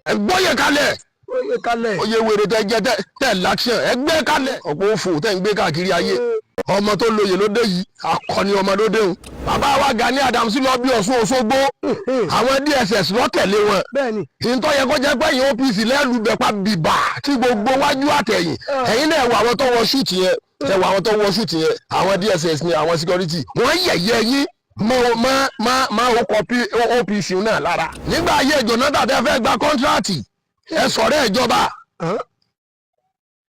Ẹ gbọ́yè kalẹ̀. Oyè kalẹ̀. Oyè wèrè tẹ jẹ tẹ tẹ láṣẹ, ẹ gbé kalẹ̀. Ọ̀pọ̀ òfò tẹ ń gbé káàkiri ayé. Ọmọ tó lóye ló dé yìí, akọni ọmọ ló dé o. Bàbá wa Gani Adams lọ bí Ọ̀ṣun Òṣogbo, àwọn DSS lọ tẹ̀lé wọn. Bẹ́ẹ̀ni. Ìtọ́ yẹ kó jẹ́ pé ẹ̀yin OPC lẹ́lu bẹ̀pà bìbà tí gbogbo wájú àtẹ̀yìn. Ẹ̀yin náà wọ àwọn tó wọ suit yẹn, ẹ wọ àwọn tó wọ suit yẹn, àwọn DSS ni, àwọn security wọ́n yẹ̀yẹ́ yín mọ mọ mọ mọ ó kọ OPC náà lára. Nígbà ayé Jonathan tẹ́ fẹ́ gba contract, ẹ sọ̀rọ̀ ìjọba.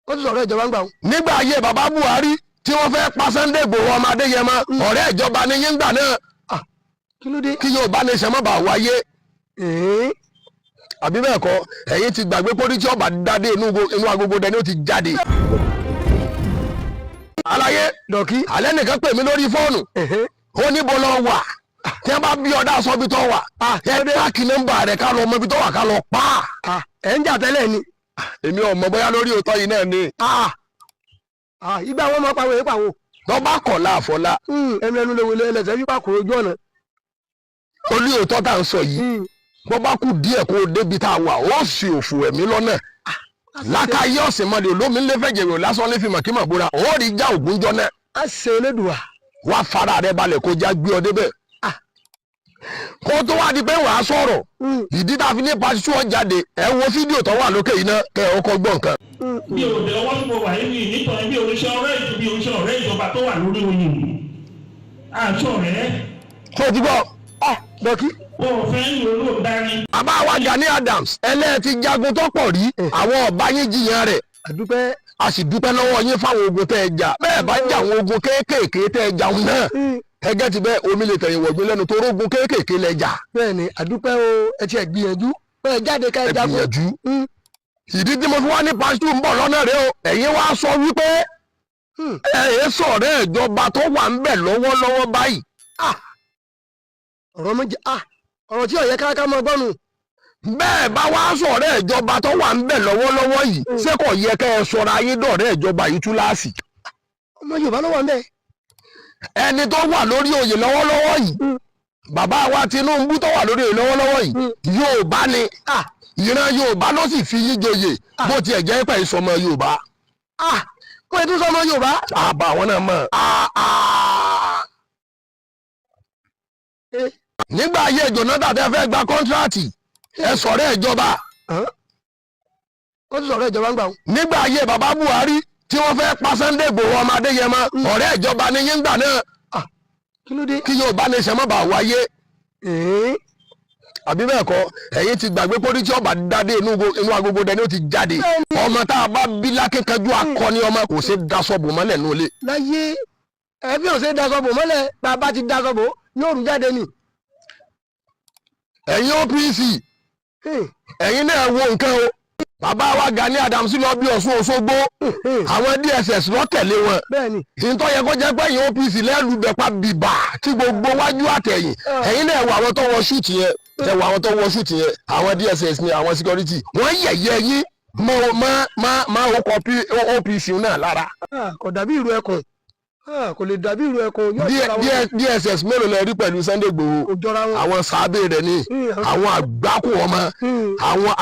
Ó ti sọ̀rọ̀ ìjọba ń gbà wọn. Nígbà ayé bàbá Buhari tí wọ́n fẹ́ pa Sunday Igboho, ọmọ Adéyẹmọ, ọ̀rẹ́ ìjọba ní yín gbà náà. Kí ló dé? Kí Yorùbá nation má bàa wáyé. Àbí bẹ́ẹ̀ kọ́, ẹ̀yin ti gbàgbé pórí tí ọba dáadé inú agogo dẹni ó ti jáde. Aláyé. Dọ̀kí. Alẹ́ nìkan pè mí lórí fóònù, ó ní bọ́ lọ wà tí wọ́n bá bí ọ̀dà sọ bí tó wà, ẹ track nọ́mbà rẹ̀ ká lọ mọ ibi tó wà, ká lọ pa á. Ẹ̀ ń jà tẹ́lẹ̀ ni. Èmi ò mọ̀ bóyá lórí òótọ́ yìí náà ni. Ìgbà wọn máa pàwọ̀ èyí pàwọ̀. Tó bá kọ̀ láàfọ̀lá. Ẹnu ẹnu léwu ẹlẹ́sẹ̀ fipá kúrò ojú ọ̀nà. Orí òótọ́ tá à ń sọ yìí, bó bá kú díẹ̀ kó o débi tá a wà, ó sì òfò ẹ̀mí lọ́nà lákàáyé ọ̀sìn mọ́lẹ̀ olómi ńlẹ́ fẹ̀jẹ̀ rò lásán lè fi mọ̀ kí mọ̀ bóra ó rí já ògúnjọ́ náà. A ṣe Elédùà. Wá fara rẹ balẹ̀ kó já gbé ọ débẹ̀ kó tó wá di pé wàá sọ̀rọ̀. Ìdí tá a fi ní pàṣẹ ọ̀ jáde, ẹ wo fídíò tó wà lókè yìí náà kẹ́ ẹ kọ́ gbọ́ nǹkan. Bí o dé ọwọ́ tí mo wà yìí nítorí bí oníṣẹ́ ọ̀rẹ́ ìjọba tó wà lórí oyè àṣọ rẹ̀. Tó ti gbọ́. Dọ̀kí. O ò fẹ́ ń lò ló dání. Bàbá wa Gani Adams, ẹlẹ́ẹ̀ ti jagun tó pọ̀ rí, àwọn ọba yín jiyàn rẹ̀. Àdúpẹ́. A sì dúpẹ́ lọ́wọ́ yín fáwọn ogun tẹ́ ẹ jà. Bẹ́ẹ̀ bá jà àwọn ogun kéékèèké tẹ́ ẹ jà náà, ẹgẹ́ ti bẹ́ẹ̀, omi lè tẹ̀yìn wọ̀gbìn lẹ́nu tó rógun kéékèèké lẹ jà. Bẹ́ẹ̀ni, àdúpẹ́ o. Ẹ ti ẹ̀ gbìyànjú bẹ́ẹ̀ jáde ká ẹ Ẹ jagun. gbìyànjú. Ìdí tí mo fi wá ní pásítọ̀ ń bọ̀ lọ́nà rẹ o, ẹ̀yin wá sọ wípé ẹ ẹ sọ̀rọ̀ ìjọba tó wà ń bẹ̀ lọ́wọ́lọ́wọ́ báyìí. Ọ̀rọ̀ méjì, ọ̀rọ̀ tí ó yẹ káraká máa gbọ́nu. Bẹ́ẹ̀ bá wá sọ̀rọ̀ ìjọba tó wà ń bẹ̀ lọ́wọ́lọ́wọ́ yìí, ṣé kò yẹ kẹ́ ẹ sọ̀rọ̀ ayé dọ̀rẹ́ ìjọba yìí túláàsì? Ọmọ Yorùbá ló wà ń bẹ̀. Ẹni tó wà lórí oyè lọ́wọ́lọ́wọ́ yìí, bàbá wa Tinubu tó wà lórí oyè lọ́wọ́lọ́wọ́ yìí, Yorùbá ni. Ìran Yorùbá ló sì fi yín joyè, bó tiẹ̀ jẹ́ pé ìsọmọ Yorùbá. Wọ́n ti sọ ọmọ Yorùbá. Àbá àwọn náà mọ̀. Nígbà ayé Jonathan tẹ́ fẹ́ gba contract, ẹ sọ̀rọ̀ ìjọba. Ó ti sọ̀rọ̀ ìjọba ń gbà wọn. Nígbà ayé bàbá Buhari tí wọ́n fẹ́ pa Sunday Igboho, ọmọ Adéyẹmọ, ọ̀rẹ́ ìjọba ní yín gbà náà. Kí ló dé? Kí Yorùbá nation má bàa wáyé. Àbí bẹ́ẹ̀ kọ́, ẹ̀yin ti gbàgbé pórí tí ọba dáadé inú agogo dẹni ó ti jáde. Ọmọ tá a bá bí lákínkanjú, akọni ọmọ, kò ṣe daṣọ bò mọ́lẹ̀ nù ilé. Láyé ẹbí ò ṣe daṣọ bò mọ́lẹ̀, bàbá ti daṣọ bò yóò rú jáde ni. Ẹ̀yin OPC, ẹ̀yin náà wo nǹkan o. Bàbá wa Gani Adams lọ bí Ọ̀ṣun Òṣogbo, àwọn DSS lọ tẹ̀lé wọn. Ìtọ́ yẹ kó jẹ́ pé ẹ̀yin OPC lẹ́lu bẹ̀pà bìbà tí gbogbo wájú àtẹ̀yìn. Ẹ̀yin náà wọ àwọn tó wọ suit yẹn, ẹ wọ àwọn tó wọ suit yẹn, àwọn DSS ni, àwọn security wọ́n yẹ̀yẹ́ yín mọ mọ mọ mọ ó kọ OPC náà lára. Kò dàbí ìrù ẹkùn. Kò lè dàbí ìrù ẹkùn. Yóò jọra wọn. DSS mélòó lẹ rí pẹ̀lú Sunday Igboho? Kò jọra wọn. Àwọn sábẹ́ rẹ̀ ni àwọn àgbákò ọmọ,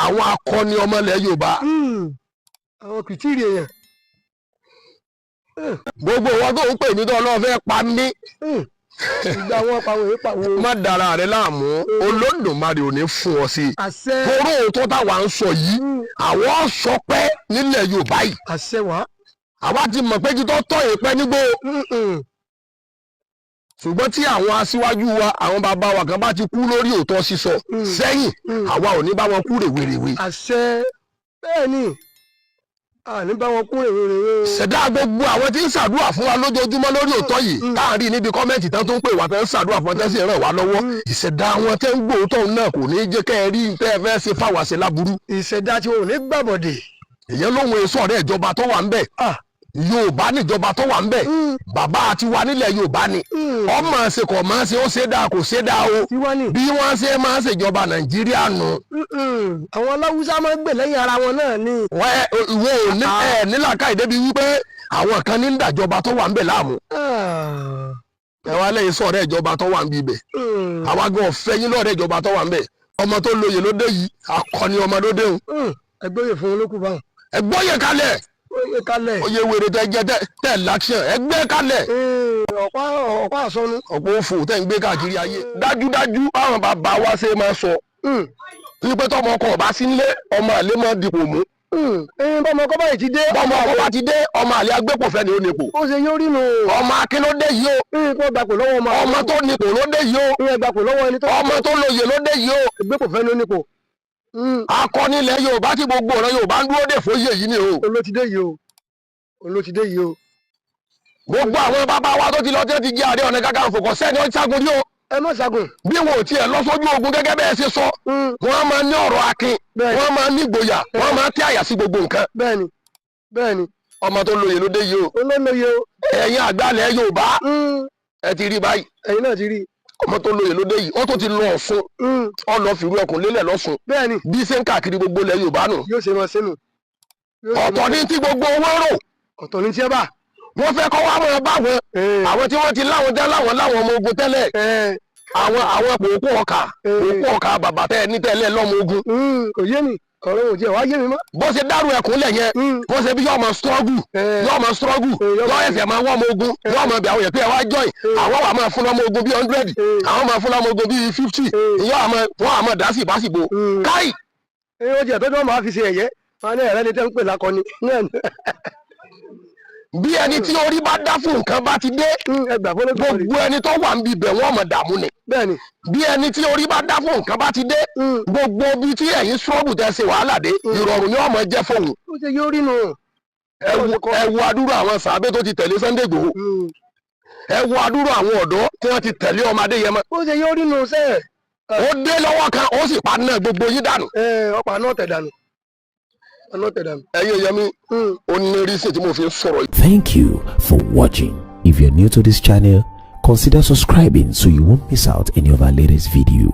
àwọn akọni ọmọ ilẹ̀ Yorùbá. Àwọn kìtìrì èèyàn. Gbogbo wọn tó ń pè mí tó ọlọ́ọ̀ fẹ́ pa mí. Ìgbà wọn pàwọn èèyàn pàwọn. Má dara rẹ láàmú, Olódùmarè ò ní fún ọ sí i. Àṣẹ. Toró òótọ́ táwa ń sọ yìí, àwọn sọ pé nílẹ̀ Yorùbá yìí, Àṣẹ wá. àwa ti mọ̀ pé títọ́ tọ́ èèpẹ́ nígbó, ṣùgbọ́n tí àwọn aṣíwájú wa, àwọn bàbá wa kan bá ti kú lórí òótọ́ sísọ sẹ́yìn, àwa ò ní bá wọn kú rèwerèwe. Àṣẹ, bẹ́ẹ̀ ni, àní bá wọn kún rèwerèwe. Ṣẹ̀dá gbogbo àwọn tí ń ṣàdúrà fún wa lójoojúmọ́ lórí òótọ́ yìí, tá à ń rí níbi comment tán tó ń pè wá, tán ń ṣàdúrà fún wa, tán sì ràn wá lọ́wọ́, ìṣẹ̀dá wọn tẹ́ ń gbòótọ́ náà kò ní jẹ́ kẹ́ ẹ rí tẹ́ ẹ fẹ́ ṣe fáwa ṣe láburú. Ìṣẹ̀dá tí wọn ò ní gbàbọ̀dè. Èyàn lóhun èso ọ̀rẹ́ ìjọba tó wà ń bẹ̀. Yorùbá níjọba tó wà ń bẹ̀, bàbá àti wa nílẹ̀ Yorùbá ni. Ọmọ ṣe kò máa ṣe, ó ṣe dáa, kò ṣe dáa o. Tiwa ni. Bí wọ́n ṣe máa ṣèjọba Nàìjíríà nù. Àwọn aláwùsá máa ń gbè lẹ́yìn ara wọn náà ni. Wọ́n ẹ ìwọ ò ní ẹ nílàkàì débi wípé àwọn kan ní ń dàjọba tó wà ń bẹ̀ láàmú. Ẹ wá lẹ́yìn sọ̀rọ̀ ìjọba tó wà ń bí ibẹ̀. Àwa gan ọ̀fẹ́ yín lọ́rẹ̀ ìjọba tó wà ń bẹ̀. Ọmọ tó lóye ló dé yìí, akọni ọmọ ló dé o. Ẹgbẹ́ fún olókùn báwọn. Ẹ gbọ́yè kalẹ̀. Oyè kalẹ̀. Oyè wèrè tẹ jẹ tẹ tẹ l'action, ẹ gbé kalẹ̀. Ọ̀pá ọ̀pá àsọnu. Ọ̀pọ̀ òfò tẹ̀ ń gbé káàkiri ayé. Dájúdájú, báwọn bàbá wa ṣe máa sọ wípé tọmọ ọkọ ọba sí nílé, ọmọ àlè máa dipò mú. Bọ́mọ kọ́ báyìí ti dé. Bọ́mọ ọkọ bá ti dé, ọmọ àlè agbépòfẹ́ ni ó nípò. Ó ṣe yóò rí nù. Ọmọ akin ló dé yìí o. Kó gbapò lọ́wọ́ ọmọ. Ọmọ tó nípò ló dé yìí o. Ìyẹn gbapò lọ́wọ́ ẹni tó. Ọmọ tó lóye ló dé yìí o. Gbépò fẹ́ ló nípò. Akọni ilẹ̀ Yorùbá tí gbogbo ọ̀rọ̀ Yorùbá ń dúró dè fóyè yìí ni o. Òun ló ti dé yìí o, òun ló ti dé yìí o. Gbogbo àwọn bàbá wa tó ti lọ, tí wọ́n ti jẹ́ Ààrẹ Ọ̀nà Kakanfò, kò sẹ́ni ó ṣágun rí o. Ẹ má ṣàgùn. Bí wọn ò tiẹ̀ lọ sójú ogun gẹ́gẹ́ bẹ́ẹ̀ ṣe sọ, wọ́n máa ní ọ̀rọ̀ akin, wọ́n máa ní ìgboyà, wọ́n máa tẹ́ àyà sí gbogbo nǹkan. bẹ́ẹ̀ni bẹ́ẹ̀ni Ọmọ tó lóye ló dé yìí o. Òun ló lóye o. Ẹ̀yin àgbàlẹ̀ Yorùbá, ẹ ti rí báyìí. Ẹ̀yin náà ti rí. Ọmọ tó lóye ló dé yìí. Ó tó ti lọ Ọ̀ṣun, ó lọ fìrú ẹkùn lélẹ̀ lọ́ṣun. Bí ṣe ń káàkiri gbogbo ilẹ̀ Yorùbá nù. Yóò ṣe máa ṣe nù. Yóò ṣe Ọ̀tọ̀ ní tí gbogbo wọn rò. Ọ̀tọ̀ ní tí ẹ bá. Wọ́n fẹ́ kọ́ wá máa bá wọn, àwọn tí wọ́n ti láwọn jẹ́ láwọn láwọn ọmọ ogun tẹ́lẹ̀, àwọn òkú ọkà bàbá tẹ́ ẹ ní tẹ́lẹ̀ lọ́mọ ogun. Kò yé mi, ọ̀rọ̀ òjì ẹ̀ wá yé mi mọ́. Bó ṣe dárú ẹkùn lẹ̀ yẹn, bó ṣe bí yóò máa struggle, yóò máa struggle, yóò ẹsẹ̀ máa wọ́n ọmọ ogun, yóò máa bí àwọn yẹn pé ẹ wá join àwọn, wà máa fún ọmọ ogun bíi 100, àwọn máa fún ọmọ ogun bíi 50, yóò àmọ́ wọ́n àmọ́ dá sí ìbásìbò káì. Ó jẹ́ tọ́jú wọn máa fi ṣe ẹ̀yẹ́ wọn ní ẹ̀rẹ́ ni tẹ́ ń pè lákọni náà ni. Bí ẹni tí orí bá dá fún nǹkan bá ti dé, Ẹ gbà fún olódùmarè. gbogbo ẹni tó wà níbi ibẹ̀, wọ́n máa dààmú ni. Bí ẹni tí orí bá dá fún nǹkan bá ti dé, gbogbo bí tí ẹ̀yin struggle tẹ́ ṣe wàhálà dé, ìrọ̀rùn ni wọ́n máa jẹ́ fóun. Ó ṣe yóò rí nù. Ẹ wo adúrú àwọn sàábé tó ti tẹ̀lé Sunday Igboho. Ẹ wo adúrú àwọn ọ̀dọ́ tí wọ́n ti tẹ̀lé ọmọ Adéyẹmọ. Ó ṣe yóò rí nù sẹ́ẹ̀. Ó dé lọ́wọ́ kan, ó sì pa náà gbogbo yín dànù. Ọ̀pá náà tẹ̀ dànù, náà tẹ̀ dànù. Ẹ̀yin èèyàn mi, ó ní reason tí mo fi ń sọ̀rọ̀ yìí. Thank you for watching. If you're new to this channel, consider subscribing so you won't miss out any of our latest video.